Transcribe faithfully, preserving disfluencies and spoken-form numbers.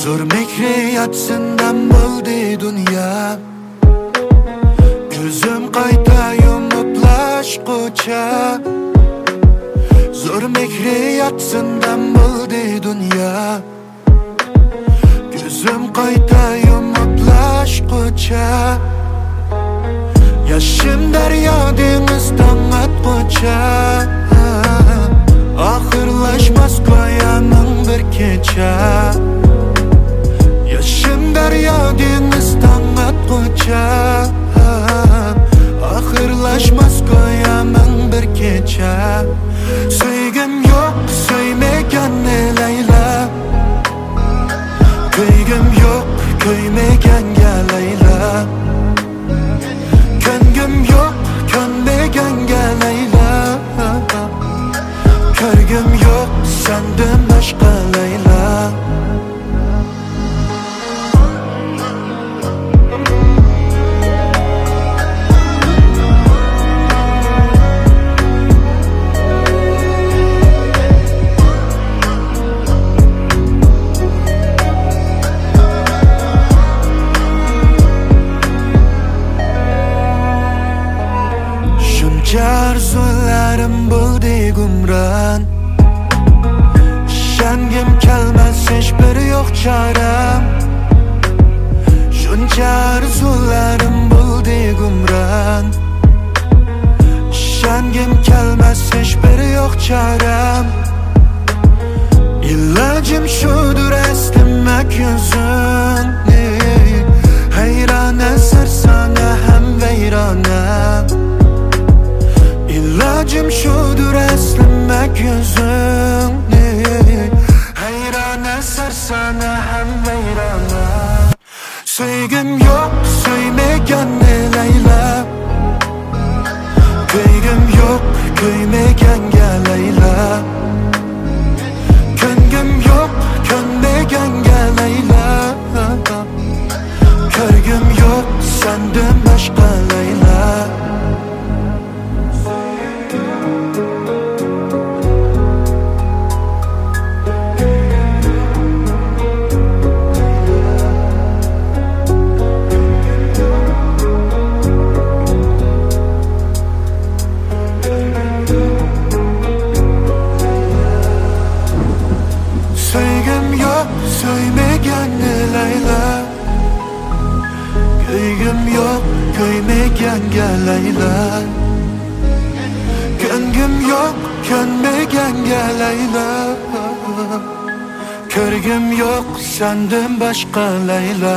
زور مېھرى ياتسىن دەم بولدى دۇنيا. كۆزۈم قايتا يۇمۇپلاشقۇچە، زور مېھرى ياتسىن دەم بولدى دۇنيا. كۆزۈم قايتا يۇمۇپلاشقۇچە، ياشىم دەريا دېڭىز تاڭ ئاتقۇچە، ئاخىرلاشماس گويا مىڭ بىر كېچە. ياشىم دەريا دېڭىز تاڭ ئاتقۇچە، ئاخىرلاشماس گويا مىڭ بىر كېچە. سۆيگۈم يوق سۆيمىگەننى لەيلا، كۆيگۈم يوق كۆيمىگەنگە لەيلا. كۆنگۈم يوق كۆنمىگەنگە لەيلا، كۆرگۈم يوق سەندىن باشقا لەيلا. شۇنچە ئارزۇلىرىم بولدى گۇمران، ئىشەنگۈم كەلمەس ھېچبىر يوق چارەم. شۇنچە ئارزۇلىرىم بولدى گۇمران، ئىشەنگۈم كەلمەس ھېچبىر يوق چارەم. ئىلاجىم شۇدۇر ئەسلىمەك يۈزۈڭنى، ھەيرانە سەرسانە ھەم ۋەيرانە. ئىلاجىم شۇدۇر ئەسلىمەك يۈزۈڭنى، ھەيرانە سەرسانە ھەم ۋەيرانە. سۆيگۈم يوق سۆيمىگەننى لەيلا، كۆيگۈم يوق كۆيمىگەنگە لەيلا. كۆنگۈم يوق كۆنمىگەنگە لەيلا، كۆرگۈم يوق سەندىن باشقا لەيلا. سۆيگۈم يوق سۆيمىگەننى لەيلا، كۆيگۈم يوق كۆيمىگەنگە لەيلا. كۆنگۈم يوق كۆنمىگەنگە لەيلا، كۆرگۈم يوق سەندىن باشقا لەيلا.